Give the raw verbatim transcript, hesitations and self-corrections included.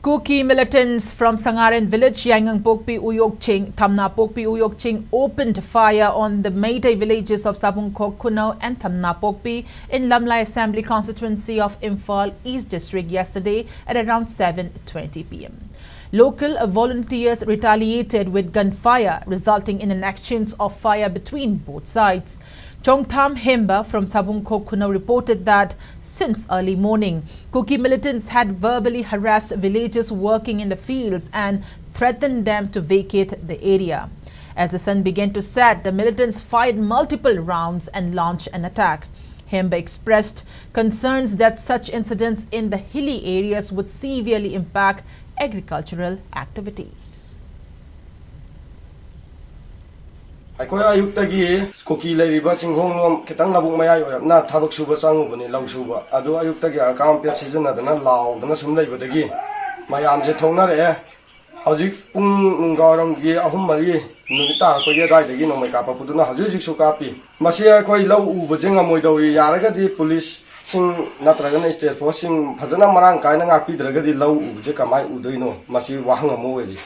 Kuki militants from Sangaren village, Yaingangpokpi Uyokching, Thamnapokpi Uyokching opened fire on the Meitei villages of Sabungkhok Khunou and Thamnapokpi in Lamlai Assembly Constituency of Imphal East District yesterday at around seven twenty p m. Local volunteers retaliated with gunfire, resulting in an exchange of fire between both sides. Chongtham Hemba from Sabungkhok Khunou reported that since early morning, Kuki militants had verbally harassed villagers working in the fields and threatened them to vacate the area. As the sun began to set, the militants fired multiple rounds and launched an attack. Hemba expressed concerns that such incidents in the hilly areas would severely impact agricultural activities. ꯑꯩꯈꯣꯏ ꯑꯌꯨꯛꯇꯒꯤ ꯀꯨꯀꯤ ꯂꯩꯔꯤꯕ ꯆꯤꯡꯈꯣꯡꯂꯣꯝ ꯈꯤꯇꯪ ꯂꯧꯕꯨꯛ ꯃꯌꯥꯏ ꯑꯣꯏꯔꯞꯅ ꯊꯕꯛ ꯁꯨꯕ ꯆꯪꯉꯨꯕꯅꯤ, ꯂꯧ ꯁꯨꯕ꯫ ꯑꯗꯨ ꯑꯌꯨꯛꯇꯒꯤ ꯑꯀꯥꯝ ꯑꯄꯦꯠ ꯁꯤꯖꯤꯟꯅꯗꯅ ꯂꯥꯎꯗꯅ ꯁꯨꯝ ꯂꯩꯕꯗꯒꯤ ꯃꯌꯥꯝꯁꯦ ꯊꯣꯛꯅꯔꯛꯑꯦ꯫ ꯍꯧꯖꯤꯛ ꯄꯨꯡ ꯅꯨꯡꯗꯥꯡꯋꯥꯏꯔꯝꯒꯤ ꯑꯍꯨꯝ ꯃꯔꯤ ꯅꯨꯃꯤꯠ ꯇꯥꯔꯛꯄꯒꯤ ꯑꯗꯨꯋꯥꯏꯗꯒꯤ ꯅꯣꯡꯃꯩ ꯀꯥꯞꯄꯛꯄꯗꯨꯅ ꯍꯧꯖꯤꯛ ꯍꯧꯖꯤꯛꯁꯨ ꯀꯥꯞꯄꯤ꯫ ꯃꯁꯤ ꯑꯩꯈꯣꯏ ꯂꯧ ꯎꯕꯁꯦ ꯉꯝꯃꯣꯏꯗꯧꯔꯤ꯫ ꯌꯥꯔꯒꯗꯤ ꯄꯨꯂꯤꯁꯁꯤꯡ ꯅꯠꯇ꯭ꯔꯒꯅ ꯁ꯭ꯇꯦꯠ ꯐꯣꯔꯁꯁꯤꯡ ꯐꯖꯅ ꯃꯔꯥꯡ ꯀꯥꯏꯅ ꯉꯥꯛꯄꯤꯗ꯭ꯔꯒꯗꯤ ꯂꯧ ꯎꯕꯁꯦ ꯀꯃꯥꯏꯅ ꯎꯗꯣꯏꯅꯣ? ꯃꯁꯤ ꯋꯥꯍꯪ ꯑꯃ ꯑꯣꯏꯔꯤ꯫